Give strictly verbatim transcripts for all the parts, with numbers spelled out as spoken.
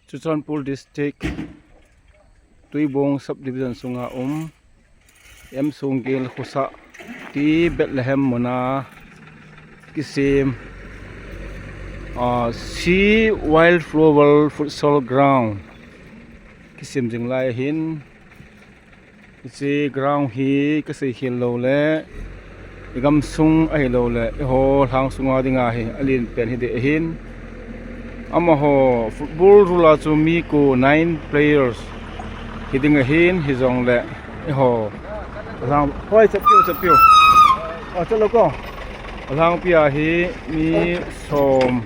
Churachandpur District, Tuibong Subdivision sunga um, M Songgel khosah, T Bethlehem muna kisem, ah, C Wildflower Futsal Ground kisem jing lai ahin, hiche ground hi kasei khel lou le, i gamsung ahilou le, eiho lhang sunga dinga hi alen pen hi ding ahin. Amaho football rule a chu mi ko nine players hi ding ahin, hijongle eiho lhang, hoi, chat piu, chat piu. Ah, chat lou ko. Lhangpi a hi mi som,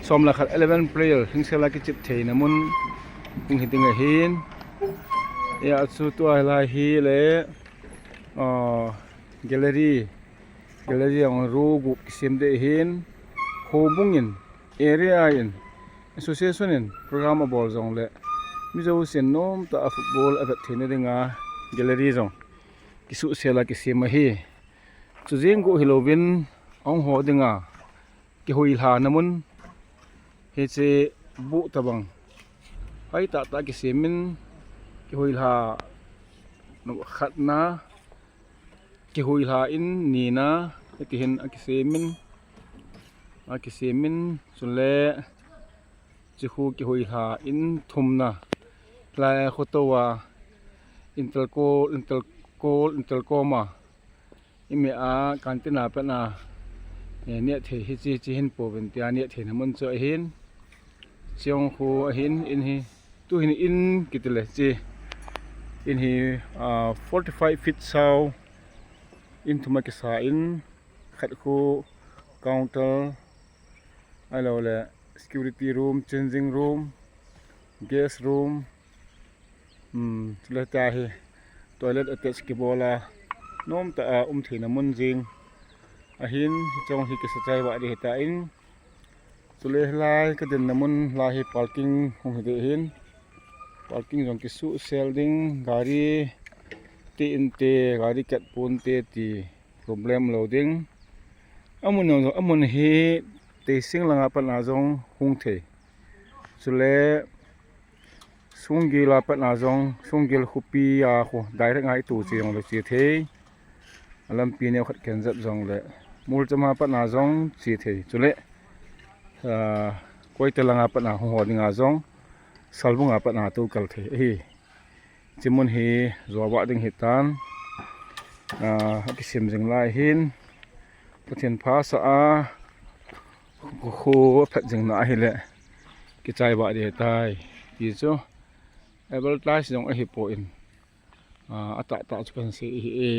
som le khat, eleven player, hingsel a kichep theina mun ding hi ding ahin. Hia chu tua lai hi le, ah, gallery, gallery ang ru gup kisem ding ahin, houbung in, area in, association in program abol jongle, mi jousen nomtah a football avet theina dinga gallery jong kisuhsel a kisem ahi. Chujeng guh hilouvin, ahung ho dinga kihoilhana mun, hiche buh tabang hoitah tah kisemin, kihoilha khatna, kihoilha in nina, hitihin akisemin, akisemin, chule chukhu kihoilha in thumna, lai khoto a, intel kol, intel kol, intel koma, imi a canteen a patna, eh, nehthei hiche, hiche hin pouvin tia nehtheina mun chu ahin. Chujong khu ahin, in hi, tuhin in kitile hiche, in hi, ah, forty-five feet sao, in thum akisa in, khat khu counter, ahiloule security room, changing room, guest room, um, chule tia hi toilet attach kibol a, nomtah a um theina mun jing ahin, hiche jong hi kisa chai vah ding ahitan, chule hilai kadinna mun lai hi parking hung hi ding ahin, parking jong kisuhsel ding, gari ti inte, gari kat ponte ti problem lou ding. Amun jong, amun hi Teising langa patna jong hung thei, chule Songgel a patna jong, Songgel khopi a khu direct a itu che jongle che thei, alampi neo khat ken jep jongle, Molcham a patna jong che thei, chule, ah, Koite langa patna hung ho dinga jong, Salbung a patna tou kal thei ahi. Hiche mun hi jou vah ding ahitan, ah, akisem jing lai ahin, Pathen phasah a, khu phat jing na ahile, kichai vah ding ahitai, ti chu advertise jong ahipoi, ah, atahtah chu kahin sei ahi e.